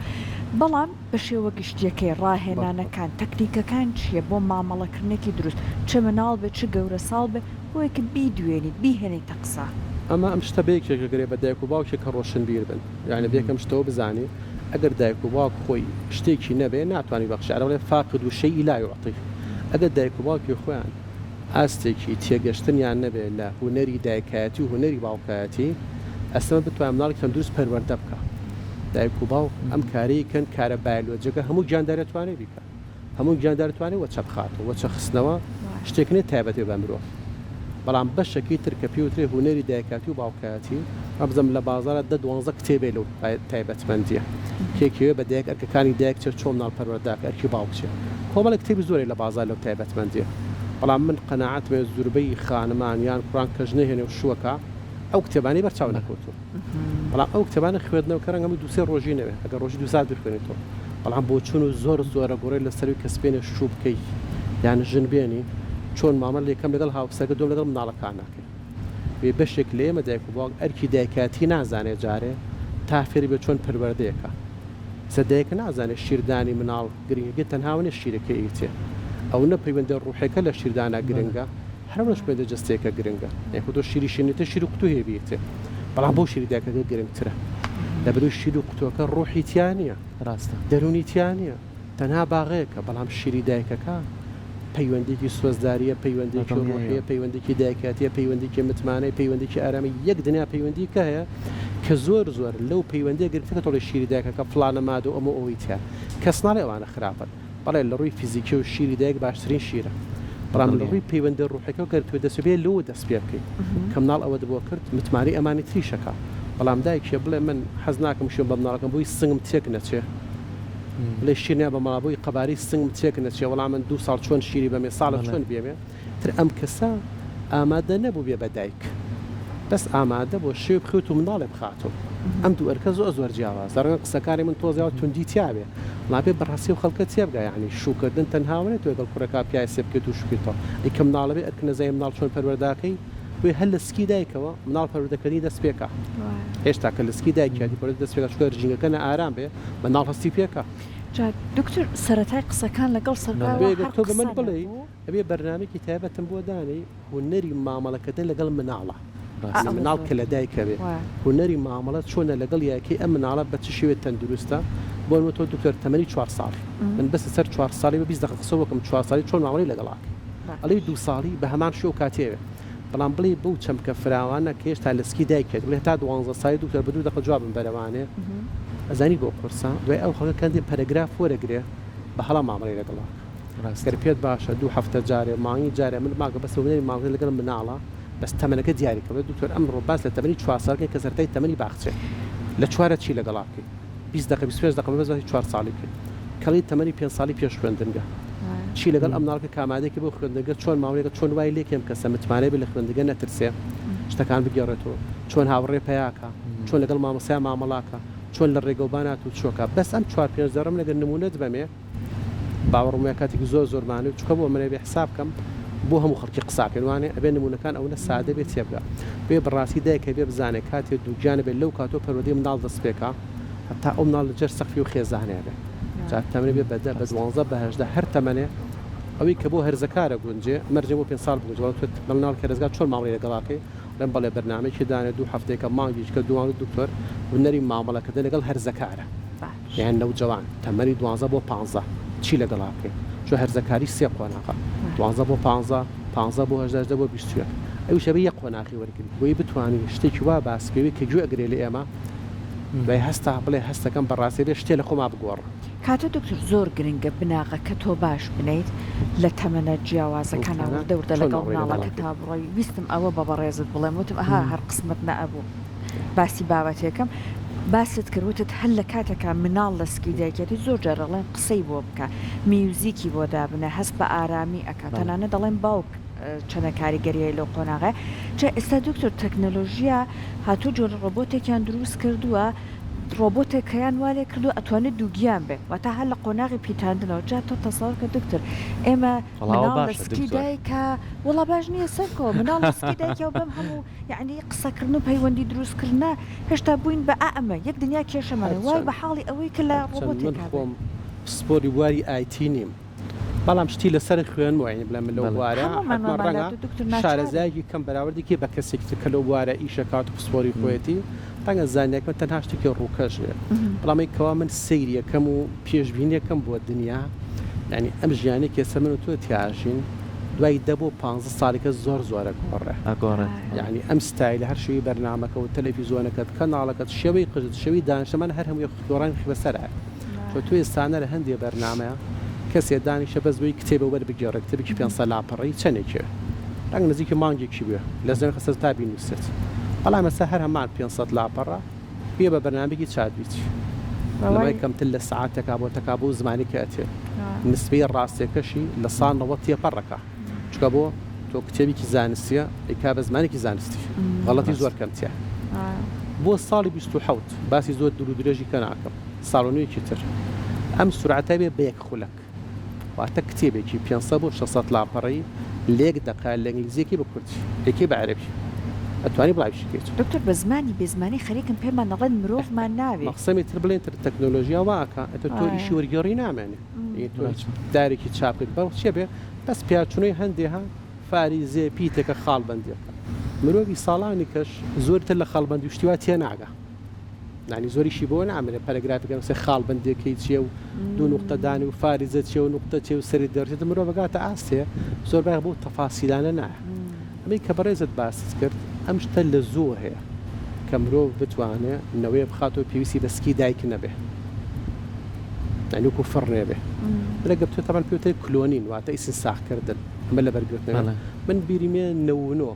بەڵام بە شێوە گشتیەکەی ڕاهێنانەکان تەکنیکەکان چییە بۆ مامەڵەکردنێکی دروست چ مناڵ بێ چ گەورە ساڵ بێ بۆیە کە بیدوێنیت بیهێنیتە قسە. ئەمە ئەم شتە بە یەکێکە گرێ بە دایک و باوکێک کە ڕۆشنبیر بن یانی بێ کەم شتەوە بزانی ئەگەر دایک و باوک خۆی شتێکی نەبێ ناتوانی بەخشێ عەرەب ئەڵێ فاقد الشیء لا یعطی ئەگەر دایک و باوکی خۆیان ئاستێکی تێگەشتنیان نەبێ لە هونەری دایکایەتی و هونەری باوکایەتی، ئەستەمە بتوانێ مناڵی تەندروست پەروەردە بکا. دایک و باوک ئەم کارەی کەن، کارە بایۆلۆجیەکە هەموو گیاندارێ توانێ بیکا. هەموو گیاندار توانێ وەچە بخاتەوە. وەچە خستنەوە شتێک نیە تایبەت بێ بە مرۆڤ. بەڵام بەشەکی تر کە پێی وترێ هونەری دایکایەتی و باوکایەتی، وابزانم لە بازاڕا دە دوانزە کتێبێ لەو تایبەتمەندیە. کێ کێوێ بە دایک ئەرکەکانی دایک چیە چۆن مناڵ پەروەردە ئەکا ئەرکی باوک چیە. کۆمەڵێک کتێبی زۆرێ لە بازار لەو تایبەتمەندیە. بەڵام من قەناعەتم هەیە زوربەی خانمان یان کوڕان کە ژنەهێنێ و شووەکا ئەو کتێبانەی بەر چاو نەکەوتوون. بەڵام ئەو کتێبانە خوێندنەوە کە ڕەنگە دوو سێ ڕۆژی نەوێ ئەگەر ڕۆژی دوو سات بخوێنیتەوە بەڵام بۆچوون و زۆر زۆرە گۆڕێ لەسەروی کە سبەینێ شوو بکەی یان ژن بێنی چۆن مامەڵە یەکەم لەگەڵ هاوسەرەکە دووەم لەگەڵ مناڵەکان ناکەی بێ بەشێک لە ئێمە دایک و باوک ئەرکی دایکایەتی نازانێ جارێ تا فێری بێ چۆن پەروەردەیەکە سە دایکە نازانێ شیردانی مناڵ گرنگەکەی تەنها ئەوە نیە شیرەکەی ئەیتێ ئەونە پەیوەندە ڕوحیەکە لە شیردانا گرنگە هەرئەونەش پەیوەندە جەستەیەکە گرنگە یانی خۆ تۆ شیری شیرنیتە شیر و قوتو هەیە بیتێ بەڵام بۆ شیری دایکەکە گرنگترە لەبەرئەوەی شیر و قوتوەکە ڕوحی تیا نیە ڕاستە. دەرونی تیا نیە تەنها باغەیەکە بەڵام شیری دایکەکە پەیوەندیەکی سۆزداریە پەیوەندیەکی ڕوحیە پەیوەندیەکی دایکایەتیە پەیوەندیەکی متمانەیە پەیوەندیەکی ئارامیە یەک دنیا پەیوەندی کە هەیە کە زۆر زۆر لەو پەیوەندیە گرنگترە کە تۆ ڵێی شیری دایکەکە فڵانە مادە و ئەمە و ئەوەی تیایە کەس ناڵێ ئەوانە خراپن بەڵێ لە ڕووی فیزیکیەوە شیری دایک باشترین شیرە بەڵام لە ڕووی پەیوەندی ڕوحیەکەوە گەر تۆ دەست بێ لەوە دەست پێ بکەیت کە مناڵ ئەوەت بۆ کرد متمانەی ئەمانی تریش ئەکا بەڵام دایکێ بڵێ من حەز ناکەم شیرم بە مناڵەکەم بۆی سنگم تێک نەچێ بڵێ شیر نیا بە ماڵا بۆی قەبارەی سنگم تێک نەچێ وەڵا من دوو ساڵ چۆن شیری بەمێ ساڵە چۆن بێمێ تر ئەم کەسە ئامادە نەبوو بێ بە دایک بەس ئامادە بۆ شێو بخوێت و مناڵێ بخاتەوە ئەم دوو ئەرکە زۆر زۆر جیاوازە ڕەنگە قسەکانی من تۆزێ توندی تیابێ بەڵام بێ بەڕاستی ئەو خەڵکە تێبگا یانی شووکردن تەنها ئەوە نیە تۆ لەگەڵ کوڕێکا پیاسێ بکەیت و شووکەیتەوە ئەی کە مناڵە بێ ئەرک نەزانی مناڵ چۆن پەروەرداکەی بۆیە هەر لە سکی دایکەوە مناڵ پەروەردەکردنی دەست پێکا هێشتا کە لە سکی دایکیاتی پەروەردە دەست پێکا چونکە ژینگەکە نائارام بێ مناڵ هەستی پێکا. جا دکتۆر سەرەتای قسەکان لەگەڵ سەرپای وا بۆیە گەر هەر تۆ بە من قسە بڵێی نەبوو. ئەبێ بەرنامەیەکی تایبەتم بۆ دانێی هونەری مامەڵەکردن لەگەڵ مناڵە ئا ئەوە مناڵ زۆر کە لە دایک ئەبێ وایە. هونەری مامەڵە چۆنە لەگەڵ یاکەی ئەم مناڵە بە چ شێوەیە تەندروستە بۆ نموونە تۆ دکتۆر تەمەنی چوار ساڵی من بەس لەسەر چوار ساڵی بە 20 دەقە قسە بکەم چوار ساڵی چۆن مامەڵەی لەگەڵا ئەکەی ئەڵێی دوو ساڵی بە هەمان شێوە ئەو کاتەی ئەوێ بەڵام بڵێی بەو چەمکە فراوانە کە هێشتا لە سکی دایکیەتی بڵێ هەتا دوانزە ساڵی دکتۆر بە دوو دەقە جوابم بەرەوانێ ئەزانی بۆ قورسە دوای ئەو خەڵکە کەندێ پەرەگراف وەرەگرێ بە هەڵە مامەڵەی لەگەڵا ئەکا گەر پێت باشە دوو هەفتە جارێ مانگی جارێ من ماگە بەس هونەری مامەڵە لەگەڵ مناڵە بەس تەمەنەکە دیاری کە بڵێ دکتۆر ئەمڕۆ باس لە تەمەنی چوار ساڵ کەین کە سەرەتای تەمەنی باخچەیە لە چوارە چی لەگەڵا بکەی 20 دەقە 25 دەقە بەس باسی چوار ساڵی بکەین کەڵی تەمەنی پێنج ساڵی پێش خوێندنگە چی لەگەڵ ئەم مناڵەکە کە ئامادەیەکی بۆ خوێندنگە چۆن مامەڵەیەکە چۆن وای لێکەم کەسە متمانەی بێ لە خوێندنگە نەترسێ شتەکان بگێڕێتەوە چۆن هاوڕێ پەیاکا چۆن لەگەڵ مامۆستای مامەڵاکە چۆن لە ڕێگەوبان هاتوچۆکە بەس ئەم چوار پێنج دەقە من ئەگەر نموونەت بەمێ باوەڕم وایە کاتێکی زۆر زۆرمانە چونکە بۆ من ئەبێ حساب کەم بۆ هەموو خەڵکی قسە بکەین وانێ ئەبێ نموونەکان ئەونە سادە بێ تێبگا بۆیە بەڕاستی دایک ئەبێ بزانێ کاتێ دووگیانە بێ لەو کاتەوە پەروەردەی منداڵ دەست پێکا هەتا ئەو مناڵ لە جێر سەقفی و خێزانێ بێ جا تەمەنی بێ بە دە بە دوانزە بە 18 هەر تەمەنێ ئەوەی کە بۆ هەرزەکارە گونجێ مەرجێ بۆ پێنج ساڵ بگونجێ بەڵام تۆ بە مناڵ کە هەرزگار چۆن مامەڵەی لەگەڵا کەی ئەڵێم بەڵێ بەرنامەیەکی دانێ دوو هەفتەیەکە مانگێکە دووان دکتۆر هونەری مامەڵەکردن لەگەڵ هەرزەکارە یان نەوجەوان تەمەنی دوانزە بۆ پانزە چی لەگەڵا بکەین چۆ هەرزەکاری سێ قۆناغە دوانزە بۆ پانزە پانزە بۆ هەژدە هەژدە بۆ 21. ئەویش ئەبێ یەک قۆناغی وەرگری بۆی بتوانی شتێکی وا باس بکەی کە گوێ ئەگرێ لە ئێمە دوای هەستا بڵێ هەستەکەم بەڕاستی ئەبێ شتێ لە خۆما بگۆڕم. کاتە دکتۆر زۆر گرنگە بناغەکە تۆ باش بنێیت لە تەمەنە جیاوازەکانا وردە وردە لەگەڵ مناڵەکەتا بڕۆی ویستم ئەوە بە بەڕێزت بڵێم وتم ئەها هەر قسمەت نەئەبوو باسی بابەتێکم باست کرد وتت هەر لە کاتێکا مناڵ لە سکی دایکیەتی زۆر جار ئەڵێن قسەی بۆ بکە میوزیکی بۆ دابنە هەست بە ئارامی ئەکا تەنانەت دەڵێن باوک چەنە کاریگەریی لەو قۆناغەیە جا ئێستا دکتۆر تەکنەلۆژیا هاتوو جۆرە ڕۆبۆتێکیان دروست کردووە ڕۆبۆتێکەیان وا لێ کردووە ئەتوانێت دووگیان بێ واتا هەر لە قۆناغی پیتاندنەوە جا تۆ تەسەوەر کە دکتۆر ئێمە وەڵا ئەوە مناڵ لە باشە سکی دکتۆر. دایکا وەڵا باش نییە سەرکۆ مناڵ لە سکی دایکیەوە بەم هەموو یەعنی قسەکردن و پەیوەندی دروستکردنە هێشتا بووین بە ئا ئەمە یەک دنیا کێشەمان هەیە وای هەرچەند بە حاڵی ئەوەی کە لە هەرچەند من ڕۆبۆتێکا بێ. خۆم پسپۆری بواری ئایتی نیم بەڵام شتی لەسەر خوێنمەوە یانی بڵێم من لەو بەڵێ. بوارە هەموومان حەتمەن وامان ڕەنگە لات و دکتۆر ناچارین. شارەزایەکی کەم بەراوردێکی بە کەسێکی تر کە لەو بوارە ئیش ئەکات و پسپۆری خۆیەتی ڕەنگە زانیاریەکەم تەنها شتێکی ڕووکەش بێ بەڵام ئەوەی کەوا من سەیری ئەکەم و پێشبینی ئەکەم بۆ دنیا یانی ئەم ژیانەی کە ئێستا من و تۆ تیا ئەژین دوای دە بۆ پانزە ساڵیکە زۆر زۆر ئەگۆڕێ ئەگۆڕێت بەڵێ. یانی ئەم ستایلە هەر شێوەی بەرنامەکە و تەلەفیزۆنەکەت کەناڵەکەت شێوەی قژت شێوەی دانیشتنمان هەر هەمووی گۆڕانی بەسەرایە. تۆ تۆ ئێستانە لە هەندێ بەرنامەیا کەسێ دانیشە بەس بۆی کتێبێ وەربگێڕێ کتێبێکی 500 لاپەڕەیی چەنێکێ ڕەنگە نزیکی مانگێکی بوێ لە زەوی خستە تا بینووسێت بەڵام ئێستا هەر هەمان 500 لاپەڕە بیە بە بەرنامەیەکی چات بیتی لەمای کەمتر لە سەعاتێکا بۆ تەکا بۆ زمانی کە ئەتێ نسبەی ڕاستیەکەشی لە سا 90 تێپەڕەکا چونکە بۆ تۆ کتێبێکی زانستیە ئەیکا بە زمانێکی زانستی غەڵەتی زۆر کەم تیا بۆ ساڵی 27 باسی زۆر دوور و درێژی کە ناکەم ساڵ و نوێکی تر ئەم سورعەتە بێ بە یەک خولەک واتە کتێبێکی 500 بۆ 600 لاپەڕەی لە یەک دەقە لە ئینگلیزیەکی بە کوردی یەکەی بە عەرەبی ئەتوانی بڵاویشی کەیتەوە. دکتۆر بە زمانی بێ زمانی خەریکن پێمان ئەڵێن مرۆڤمان ناوێ. مەقسەمی تر بڵێن تر تەکنۆلۆژیا وا ئەکا ئیتر تۆ ئیشی وەرگێڕی نامێنێ تۆ هیچ دارێکی چاپ کرد بەڵ چیە بێ بەس پیاچونەی هەندێ ها فاری زێ پیتێکە خاڵ بەندیەکە مرۆڤی ساڵانی کەش زۆر تر لە خاڵ بەندی و شتی وا تێناگا یانی زۆریشی بۆ نامێنێ پەرەگرافێکە نووسێ خاڵ بەندیەکەی چیە و دوو نوقتە دانی و فاریزە چیە و نوقتە چیە و سەری دەرچێت مرۆڤ ئەگاتە ئاستێ زۆر بایەخ بەو تەفاسیلانە نایە ئەمەی کە بەڕێزت باست کرد ئەم شتە لە زووە هەیە کە مرۆڤ بتوانێ نەوەیە بخاتەوە پێویستی بە سکی دایک نەبێ یانی وەکو فڕنێ بێ من ئەگەر بتوێ تەبعەن پێی وترێ کلۆنین واتە ئیستنساخ کردن ئەمە لەبەر گرتنەوە بەڵێ. من بیرمێ نەوونۆ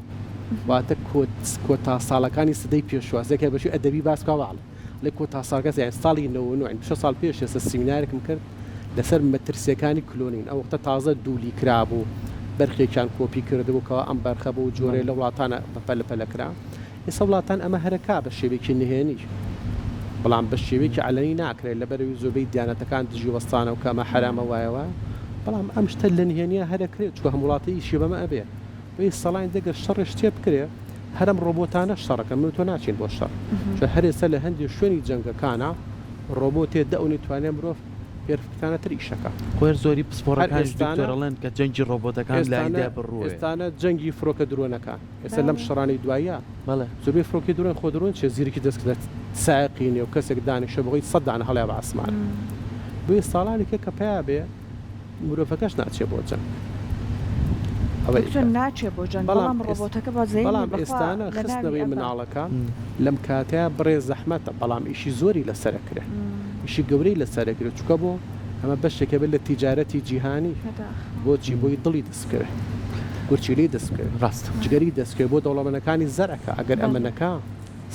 واتە کۆت کۆتا ساڵەکانی سەدەی پێشوە زێکە بەشی ئەدەبی باس بکا واڵێ ئەڵێ کۆتا ساڵەکە یانی ساڵی نەوونۆ یانی شەش ساڵ پێش ئێستا سیمینارێکم کرد لەسەر مەترسیەکانی کلۆنین ئەو وەختە تازە دوولی کرابوو بەرخێکیان کۆپی کردبوو کەوا ئەم بەرخە بەو جۆرەی لە وڵاتانە بە پەلە پەلە کرا ئێستا وڵاتان ئەمە هەرەکا بە شێوەیەکی نهێنی بەڵام بە شێوەیەکی عەلەنی ناکرێت لەبەرئەوەی زۆربەی دیانەتەکان دژی وەستانەوە کە ئەمە حەرامە وایە وایە بەڵام ئەم شتە لە نهێنیا هەرەکرێت چونکە هەموو وڵاتێ ئیشی بەمە ئەبێ بۆیە ساڵانی دەگەر شەڕێ شتێ بکرێ هەر ئەم ڕۆبۆتانە شەڕەکەن من و تۆ ناچین بۆ شەڕ چونکە هەر ئێستا لە هەندێ شوێنی جەنگەکانا ڕۆبۆتێ دە ئەونەی توانای مرۆڤ پێرفکتانە تر ئیشەکا. خۆ هەر زۆری هەر پسپۆڕەکانیش ئێستانە دکتۆر ئەڵێن کە جەنگی ڕۆبۆتەکان لە ئێستانە ئایندەیا بڕووێ. ئێستانە جەنگی فرۆکە درۆنەکان ئێستا لەم بەڵێ. شەڕانەی دواییا بەڵێ. زۆربەی فرۆکەی درۆن خۆ درۆن چیە زیرەکی دەستکردە سایەقی نیە و کەسێک دانیشە بەخۆی سەد دانە هەڵیا بە عاسمانە بۆیە ساڵانێکە کە پەیا بێ مرۆڤەکەش ناچێ بۆ جەنگ ئەوە دکتۆر ناچێ بۆ جەنگ بەڵام بەڵام ڕۆبۆتەکە بەزەیی بەڵام بەخوا ئێستانە لەناوی خستنەوەی ئەبا. مناڵەکە لەم کاتەیا بڕێ زەحمەتە بەڵام ئیشی زۆری لەسەر ئەکرێ ئیشی گەورەی لەسەر ئەکرێ چونکە بۆ ئەمە بەشێکە بێت لە تیجارەتی جیهانی بەداخ. بۆچی بۆی دڵی دەست بکەوێ گورچیلەی دەست بکەوێ ڕاستە. جگەری دەست بکەوێ بۆ دەوڵەمەنەکانی زەرەکە ئەگەر ئەمە بەڵێ. نەکا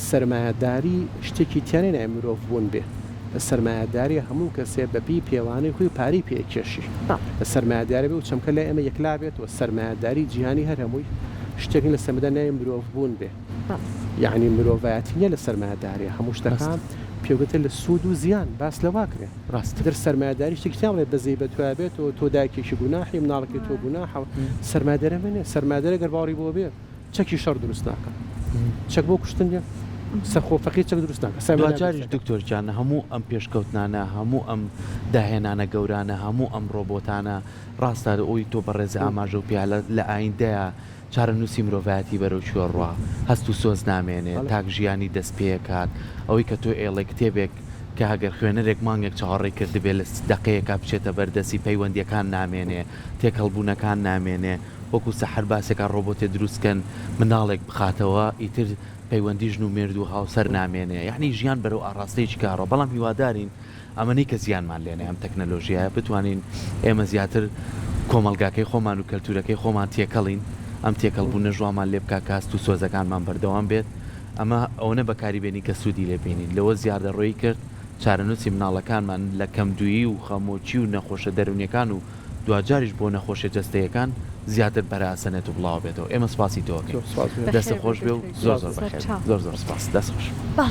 سەرمایەداری شتێکی تیا نیە ناوی مرۆڤ بوون بێ، لە سەرمایەداری هەموو کەسێ بە پێی پێوانەی خۆی پارەی پێ ئەکێشی. لە سەرمایەداری بێ ئەو چەمکە لای ئێمە یەکلا بێتەوە، سەرمایەداری جیهانی هەر هەمووی شتێک نیە لە سەرمایەداری ناوی مرۆڤ بوون بێ. یەعنی مرۆڤایەتی نیە لە سەرمایەداری، هەموو شتەکان پێوەتە لە سوود و زیان، باس لەوە کرێ. ئیتر سەرمایەداری شتێکی تیا بڵێ بەزەی بە تۆیا بێتەوە، تۆ دایکێکی گوناحی، مناڵەکەی تۆ گوناحە، سەرمایەداری ئەمە نیە، سەرمایەداری گەر باوەڕی بەوە بێ، چەکی شەڕ دروست ناکا چەک بۆ کوشتن نیە سەرخۆ فەقیر چەک دروست ناکا سەرمایەدار دروست دواجاریش دەکا. دکتۆر گیان هەموو ئەم پێشکەوتنانە هەموو ئەم داهێنانە گەورانە هەموو ئەم ڕۆبۆتانە ڕاستە ئەوی تۆ بەڕێزە ئاماژەو پێیا لە ئایندەیا چارەنووسی مرۆڤایەتی بەرەو کوێ ڕوا هەست و سۆز نامێنێ تاک ژیانی دەست پێکات ئەوەی کە تۆ ئێڵێ کتێبێک کە ئەگەر خوێنەرێک مانگێک چاوەڕێی کردبێ لە دەقەیەکا بچێتە بەر دەستی پەیوەندیەکان نامێنێ تێکەڵبوونەکان نامێنێ. وەکو سەحەر باسێکا ڕۆبۆتێ دروست کەن مناڵێک بخاتەوە ئیتر پەیوەندی ژن و مێرد و هاوسەر نامێنێ یەعنی ژیان بەرەو ئاڕاستەیەکی کە ئەڕوا بەڵام هیوادارین ئەمە نی کە زیانمان لێنێ ئەم تەکنەلۆژیایە بتوانین ئێمە زیاتر کۆمەڵگاکەی خۆمان و کەلتورەکەی خۆمان تێکەڵین ئەم تێکەڵ بوونەش وامان لێ بکا کە هەست و سۆزەکانمان بەردەوام بێت ئەمە ئەوەنە بەکاری بێنین کە سوودی لێ بینین لەوە زیادەڕۆیی کرد چارەنووسی مناڵەکانمان لە کەمدوویی و خەمۆکی و نەخۆشە دەروونیەکان و دواجاریش بۆ نەخۆشیە جەستەیەکان زیاتر پەرە ئەسەنێت و بڵاوەبێتەوە ئێمە سوپاسی تۆ ئەکەین زۆر سوپاس بۆ دەستت خۆش بێ و زۆر زۆر سەر بەخێر چاو. زۆر زۆر سوپاس دەست خۆش. بەڵێ.